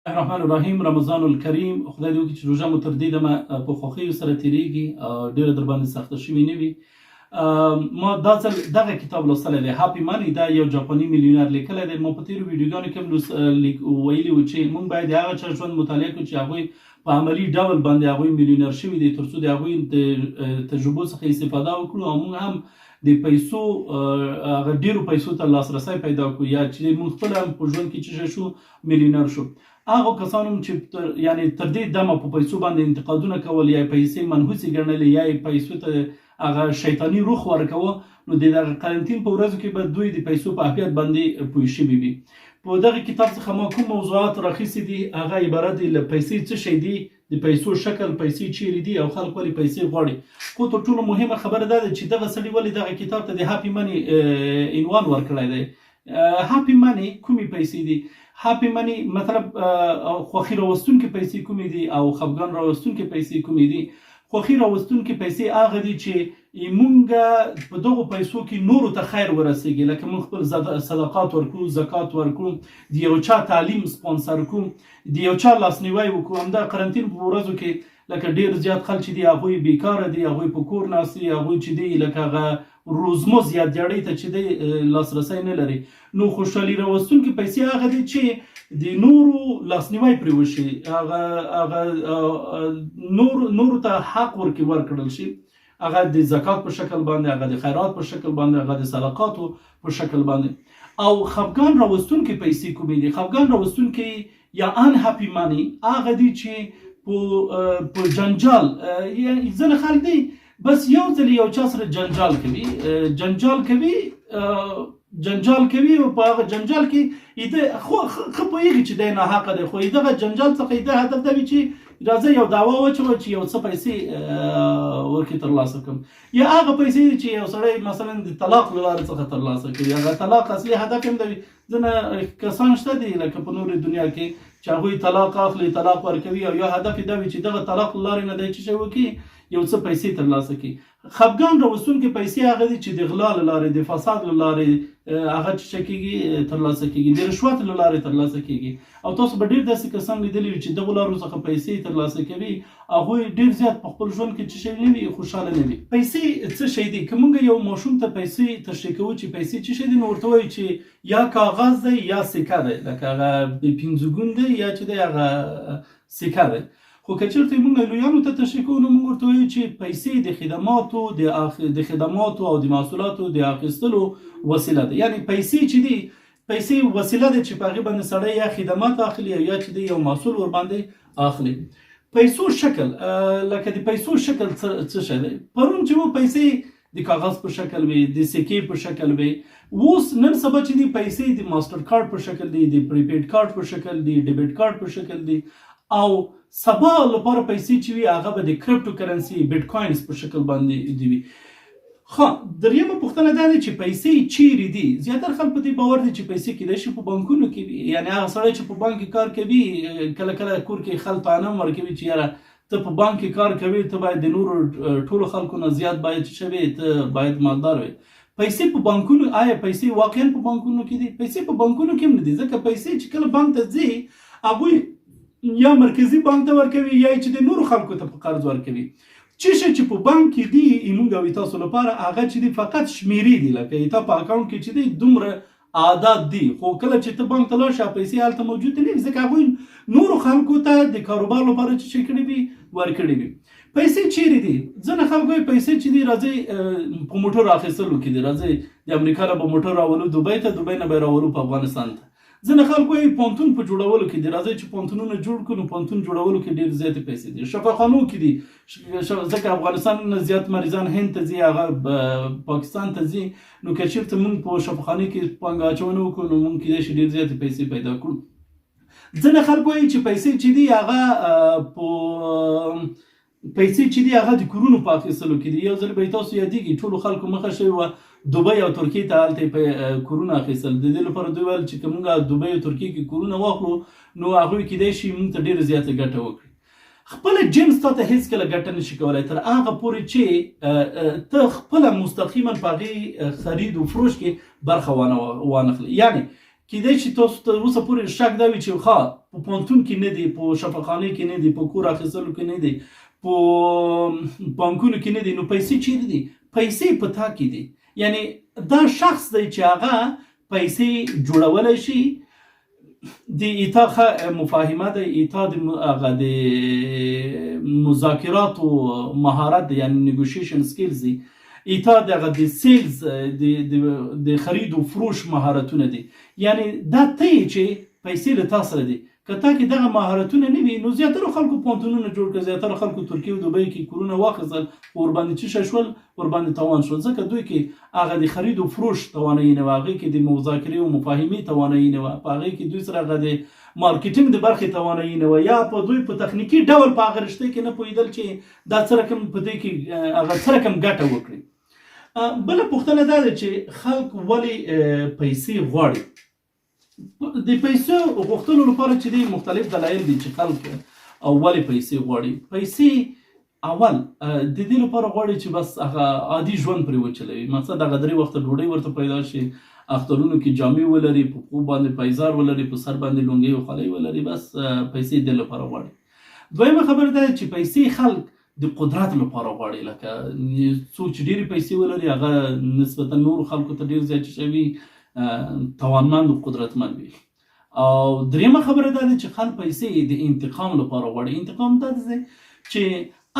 الرحمن الرحیم. رمضان الکریم. خدای دې وکړي چې روژه مو تر دې دمه په خوښیو سره تیریږي، ډیره در باندې سخته شوې نه وي. ما دا ځل دغه کتاب لوستلی دی، Happy Money. دا یو جاپاني میلیونر لیکلی دی. ما په تیرو ویډیوګانو کې هم ویلي وو چې موږ باید د هغه چا ژوند مطالعه کړو چې هغوی په عملي ډول باندې هغوی میلیونر شوي دي، ترڅو د هغوی د تجربو څخه استفاده وکړو او موږ هم د پیسو هغه ډیرو پیسو ته لاسرسی پیدا کړو، یا چې موږ خپله هم په ژوند کې چې شو میلیونر شو. هغه کسانو چې یعنی تر دې دمه په پیسو باندې انتقادونه کول، یا پیسې منحوسې ګڼلې، یا پیسو ته هغه شیطاني روح ورکوه، نو د دغه قرنطین په ورځو کې به دوی د پیسو په اهمیت باندې پوه شوي وي. په دغه کتاب څخه ما کوم موضوعات راخیستي دي، هغه عبارت دي له پیسې څه شی دي، د پیسو شکل، پیسې چیرې دي او خلک ولې پیسې غواړي. خو تر ټولو مهمه خبره دا ده چې دغه سړي ولې دغه کتاب ته د Happy Money عنوان ورکړی دی. Happy Money کومې پیسې دي؟ Happy Money مطلب خوښي راوستونکې پیسې کومې دي او خفګان راوستونکې پیسې کومې دي؟ خوښي راوستونکې پیسې هغه دي چې مونږ په دغو پیسو کې نورو ته خیر ورسیږي، لکه مونږ خپل صدقات ورکړو، زکات ورکړو، د یو چا تعلیم سپانسر کړو، د یو چا لاسنیوی وکړو. همدا قرنطین په ورځو کې لکه ډیر زیات خلک چې دي هغوی بیکاره دي، هغوی په کور ناست دي، هغوی چې دي لکه هغه روزمز یا دیاړۍ ته چې دی لاسرسی نه لري. نو خوشحالي راوستونکې پیسې هغه دي چې د نورو لاسنیوی پرې وشي، هغه نورو ته حق ورکې ورکړل شي، هغه د زکات په شکل باندې، هغه د خیرات په شکل باندې، هغه د صدقاتو په شکل باندې. او خفګان راوستونکې پیسې کومې دي؟ خفګان راوستونکې یا unhappy money هغه دي چې په جنجال، ځینې خلک دي بس یو ځل یو چا سره جنجال کوي، جنجال کوي او په هغه جنجال کې ایده خو ښه پوهېږي چې دی ناحقه دی، خو دغه جنجال څخه ایده هدف دا وي چې راځه یو دعوا واچوه چې یو څه پیسې ورکې ترلاسه کړم. یا هغه پیسې دي چې یو سړی مثلا د طلاق له لارې څخه ترلاسه کوي، هغه طلاق اصلي هدف هم دی. ځینې کسان شته دي لکه په نورې دنیا کې چې هغوی طلاق اخلي، طلاق ورکوي، او یو هدف یې دا وي چې دغه طلاق له لارې نه دی چې څه وکړي، یو څه پیسې ترلاسه کړي. خفګان راوستونکې پیسې هغه دي چې د غلا له لارې، د فساد له لارې هغه چې کېږي ترلاسه کېږي، د رشوت له لارې ترلاسه کېږي. او تاسو به ډېر داسې کسان لیدلي وي چې دغو لارو څخه پیسې ترلاسه کوي، هغوی ډېر زیات په خپل ژوند کې چې شی نه وي، خوشحاله نه وي. پیسې څه شی دي؟ که موږ یو ماشوم ته پیسې تشریح کوو چې پیسې څه شی دي، نو ورته وایو چې یا کاغذ دی یا سکه دی، لکه هغه پنځګون دی یا چې دی هغه سکه دی. خو که چېرته موږ لویانو ته تشریح کوو، نو موږ ورته وایو چې پیسې د خدماتو او د محصولاتو د اخیستلو وسیله ده. یعنی پیسې چې دي، پیسې وسیله ده چې په هغې باندې سړی یا خدمات اخلي او یا چې دی یو محصول ورباندې اخلي. پیسو شکل، لکه د پیسو شکل څه شی دی؟ پرون چې وو پیسې د کاغذ په شکل وي، د سکې په شکل وي. اوس نن سبا چې دي پیسې د ماستر کارت په شکل دي، د prepaid card په شکل دي، debit card په شکل دي، او سبا لپاره پیسې چې وي هغه به د crypto currency، bitcoins په شکل باندې دی وي. ښه، دریمه پوښتنه دا ده چې پیسې چیرې دي؟ زیاتره خلک په دې باور دي چې پیسې کیدای شي په بانکونو کې وي. یعنی هغه سړی چې په بانک کې کار کوي، کله کله کور کې خلک طعنه هم ورکوي چې یاره ته په بانک کې کار کوي، ته باید د نورو ټولو خلکو نه زیات باید چې شوې، ته باید مالدار وې. پیسې په بانکونو، آیا پیسې واقعا په بانکونو کې دي؟ پیسې په بانکونو کې هم نه دي، ځکه پیسې چې کله بانک ته ځي، هغوی یا مرکزي بانک ته ورکوي یا چې د نورو خلکو ته په قرض ورکوي. چې شي چې په بانک کې دي موږ او تاسو لپاره هغه چې دي فقط شمیرې دي، لکه تا په اکاونټ کې چې دي دومره اعداد دي، خو کله چې ته بانک ته لاړ شې پیسې هلته موجود نه وي، ځکه هغوی نورو خلکو ته د کاروبار لپاره چې شي کړي وي، ورکړي وي. پیسې چیرې دي؟ ځینې خلک وایي پیسې چې دي راځي په موټر اخیستلو کې دي، راځي د امریکا نه به موټر راولو دوبۍ ته، دوبۍ نه به راولو په افغانستان ته. ځینې خلک وایي پوهنتون په جوړولو کې دي، راځي چې پوهنتونونه جوړ کړو، نو پوهنتون جوړولو کې ډېر زیاتې پیسې دي. شفاخانو کې دي، ځکه افغانستان نه زیات مریضان هند ته ځي، هغه پاکستان ته ځي، نو که چېرته موږ په شفاخانې کې پانګه اچونه وکړو، نو موږ کیدای شي ډېر زیاتې پیسې پیدا کړو. ځینې خلک وایي چې پیسې چې دي هغه په پیسې چې دي هغه د کورونو په اخیستلو کې دي. یو ځل به تاسو یادېږي ټولو خلکو مخه شوې وه دوبۍ او ترکیې ته، هلته یې په کورونه اخیستل. د دې لپاره دوی ویل چې که موږ دوبۍ او ترکیې کې کورونه واخلو، نو هغوی کیدای شي موږ ته ډېره زیاته ګټه وکړي. خپله جنس تا ته هیڅکله ګټه نشي کولای تر هغه پورې چې ته خپله مستقیما په هغې خرید و فروش کې برخه وانخلې. یعنی کیدای شي تاسو تر اوسه پورې شک دا وي چې ښه په پوهنتون کې نه دي، په شفاخانې کې نه دي، په کور اخیستلو کې نه دي، په بانکونو کې نه دي، نو پیسې چیرې دي؟ پیسې په تا کې دي. یعنی دا شخص دی چې هغه پیسې جوړولی شي. د ایتا ښه مفاهمه ده، ایتا د هغه د مذاکراتو مهارت دی، یعنی negotiation skills دي، ایتا دغه د sales د خرید و فروش مهارتونه دي. یعنی دا ته یې چې پیسې له تا سره دي. که تا کې دغه مهارتونه نه وي، نو زیاتره خلکو پوهنتونونه جوړ کړل، زیاتره خلکو ترکیې او دوبۍ کې کورونه واخیستل، خو ورباندې څه شی شول؟ ورباندې تاوان شول، ځکه دوی کې هغه د خرید و فروش توانایي نه وه، هغې کې د مذاکرې او مفاهمې توانایي نه وه، په هغې کې دوی سره هغه د مارکیټینګ د برخې توانایي نه وه، یا په دوی په تخنیکي ډول په هغه رشتې کې نه پوهېدل چې دا څه رقم په دې کې هغه څه رقم ګټه وکړي. بله پوښتنه دا ده چې خلک ولې پیسې غواړي؟ د پیسو غوښتلو لپاره چې دی مختلف دلایل دي چې خلک او ولې پیسې غواړي. پیسې اول د دې لپاره غواړي چې بس هغه عادي ژوند پرې وچلوي، مقصد هغه درې وخته ډوډۍ ورته پیدا شي، اخترونو کې جامې ولري، په پښو باندې پیزار ولري، په سر باندې لونګۍ او خولۍ ولري، بس پیسې د دې لپاره غواړي. دویمه خبره دا ده چې پیسې خلک د قدرت لپاره غواړي، لکه څوک چې ډېرې پیسې ولري هغه نسبتا نورو خلکو ته ډېر زیات چې وي توانمند او قدرتمند وي. او دریمه خبره دا ده چې خلک پیسې د انتقام لپاره غواړي. انتقام دا دی چې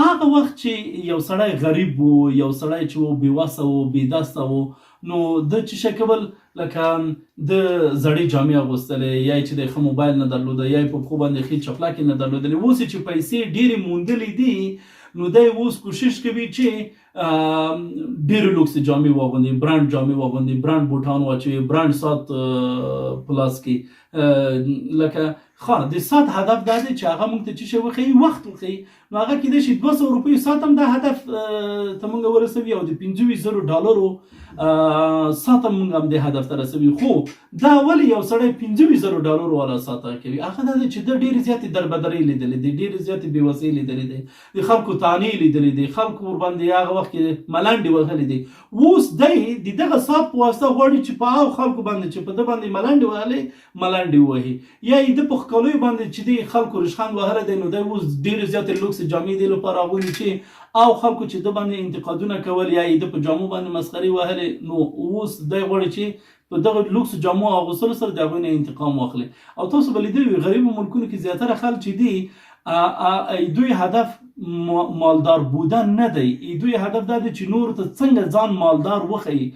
هغه وخت چې یو سړی غریب وو، یو سړی چې وو بې وسه وو، بې دسته وو، نو ده چې څه کول، لکه د زړې جامې اغوستلې، یا یې چې د ښه موبایل نه درلوده، یا یې په پښو باندې ښې چپلکې نه درلودلې. اوس یې چې پیسې ډېرې موندلې دي، نو دی اوس کوشش کوي چې ډېرې لوکسې جامې واغوندي، برانډ جامې واغوندي، برانډ بوټان واچوي، برانډ ساعت په لاس کې. لکه ښه د ساعت هدف دا دی چې هغه موږ ته څه شی وښیي؟ وخت وښیي. نو هغه کېدای شي 200 روپیو ساعت هم دا هدف ته موږ ورسوي او د 25,000 ډالرو ساعت هم موږ هم دې هدف ته رسوي. خو دا ولې یو سړی 25,000 ډالرو والا ساعت کوي؟ هغه دا دی چې ده ډېرې زیاتې دربدرۍ لیدلې دي، ډېرې زیاتې بېوسۍ لیدلې دي، د خلکو طعنې لیدلې دي، خلکو ورباندې هغه وخت کې ملنډې وهلې دي. اوس دی د دغه ساعت په واسطه غواړي چې په هغو خلکو باندې چې په ده باندې ملنډې وهلې ملنډې ووهي، یا یې ده په ښکلیو باندې چې دی خلکو ریشخند وهلی دی، نو دی اوس ډېرې زیاتې لوکسې جامې دې لپاره اغوندي چې او خلکو چې ده باندې انتقادونه کول یا یې ده په جامو باندې مسخرې وهلې، نو اوس دی غواړي چې په دغه لوکس جامو اغوستلو سره د هغوی نه انتقام واخلي. او تاسو به لیدلي وي غریبو ملکونو کې زیاتره خلک چې دي دوی هدف مالدار بودن نه دی، دوی هدف دا دی چې نورو ته څنګه ځان مالدار وښیي،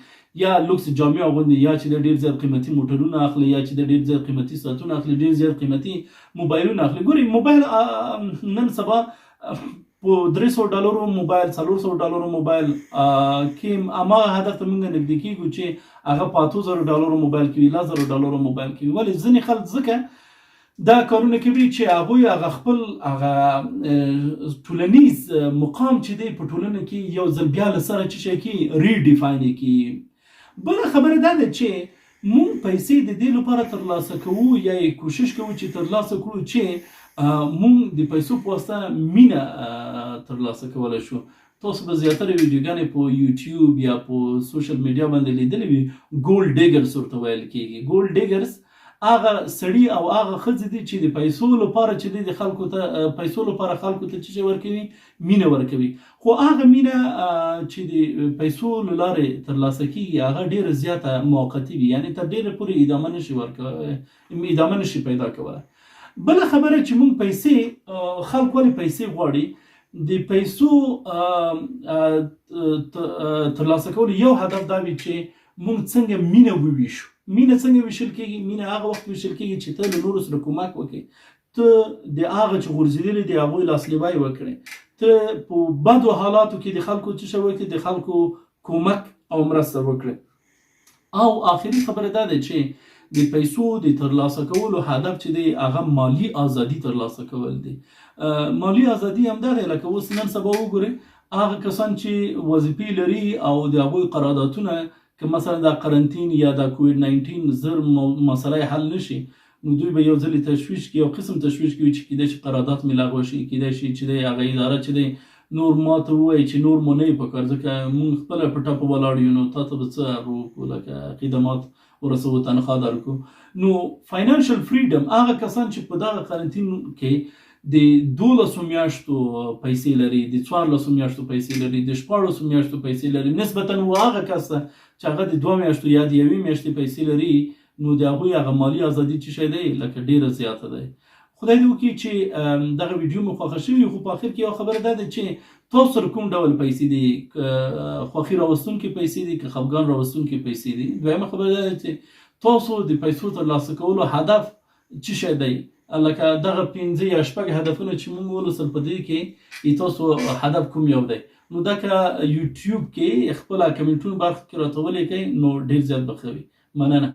یا لوکس جامې اغوندي، یا چې د ډېر زیات قیمتي موټرونه اخلي، یا چې د ډېر زیات قیمتي ساعتونه اخلي، ډېر زیات قیمتي موبایلونه اخلي. ګورئ موبایل نن سبا په 300 ډالرو موبایل، 400 ډالرو موبایل کې هماغه هدف ته موږ نږدې کېږو چې هغه په 8,000 ډالرو موبایل کې وي، 10,000 ډالرو موبایل کې وي. ولې ځینې خلک ځکه دا کارونه کوي چې هغوی هغه خپل هغه ټولنیز مقام چې دی په ټولنه کې یو ځل بیا له سره چې شی کې redefine یې کړي. بله خبره دا ده چې مونږ پیسې د دې لپاره ترلاسه کوو یا یې کوشش کوو چې ترلاسه کړو چې مونږ د پیسو په واسطه مینه ترلاسه کولی شو. تاسو به زیاتره ویډیوګانې په یوټیوب یا په social media باندې لیدلې وي، gold diggers ورته ویل کیږي. gold diggers هغه سړي او هغه ښځې دي چې د پیسو لپاره چې دی د خلکو ته پیسو لپاره خلکو ته څه شی ورکوي؟ مینه ورکوي. خو هغه مینه چې د پیسو له لارې ترلاسه کیږي هغه ډیره زیاته موقتي وي، یعنی تر ډیره پورې ادامه نشي ادامه نشي پیدا کولی. بله خبره چې مونږ پیسې خلک ولې پیسې غواړي، د پیسو ترلاسه کولو یو هدف دا وي چې مونږ څنګه مینه وویشو. مینه څنګه ویشل کیږي؟ مینه هغه وخت ویشل کیږي چې ته له نورو سره کومک وکړې، ته د هغه چې غورځېدلي دي هغوی لاسنیوی وکړې، ته په بدو حالاتو کې د خلکو څه شی وکړې، د خلکو کومک او مرسته وکړې. او آخري خبره دا ده چې د پیسو د ترلاسه کولو هدف چې دی هغه مالی ازادي ترلاسه کول دي. مالی ازادي هم دا دی، لکه اوس نن سبا وګورئ هغه کسان چې وظیفې لري او د هغوی قراردادونه که مثلا دا قرنطین یا دا کووید 19 زر مسله حل نشي، نو دوی به یو ځلې تشویش کې یو قسم تشویش کوي چې کیدای شي قرارداد مې لغوه شي، کیدای شي چې دی هغه اداره چې دی نور ما ته ووایي چې نور مو نه یې په کار، ځکه مونږ خپله په ټپه ولاړ یو، نو تا ته به څه هغه وکړو، لکه خدمات ورسوو، تنخواه درکړو. نو financial freedom، هغه کسان چې په دغه قرنطین کې د 12 میاشتو پیسې لري، د 14 میاشتو پیسې لري، د 16 میاشتو پیسې لري، نسبتا و هغه کس ته چې هغه د 2 میاشتو یا د یوې میاشتې پیسې لري، نو د هغوی هغه مالي ازادي چې شی دی لکه ډیره زیاته ده. خدای دې وکړي چې دغه ویډیو مو خوښه شوي. خو په اخر کې یو خبره دا ده چې تاسو سره کوم ډول پیسې دي، که خوښي راوستونکې پیسې دي که خفګان راوستونکې پیسې دي. دویمه خبره دا ده چې تاسو د پیسو ترلاسه کولو هدف څه شی دی؟ لکه دغه 5 یا 6 هدفونه چې موږ ولوستل، په دې کې تاسو هدف کوم یو دی؟ نو دا که یوټیوب کې خپل کمنټونو برخه کې راته ولیکئ نو ډیر زیات به ښه وي. مننه.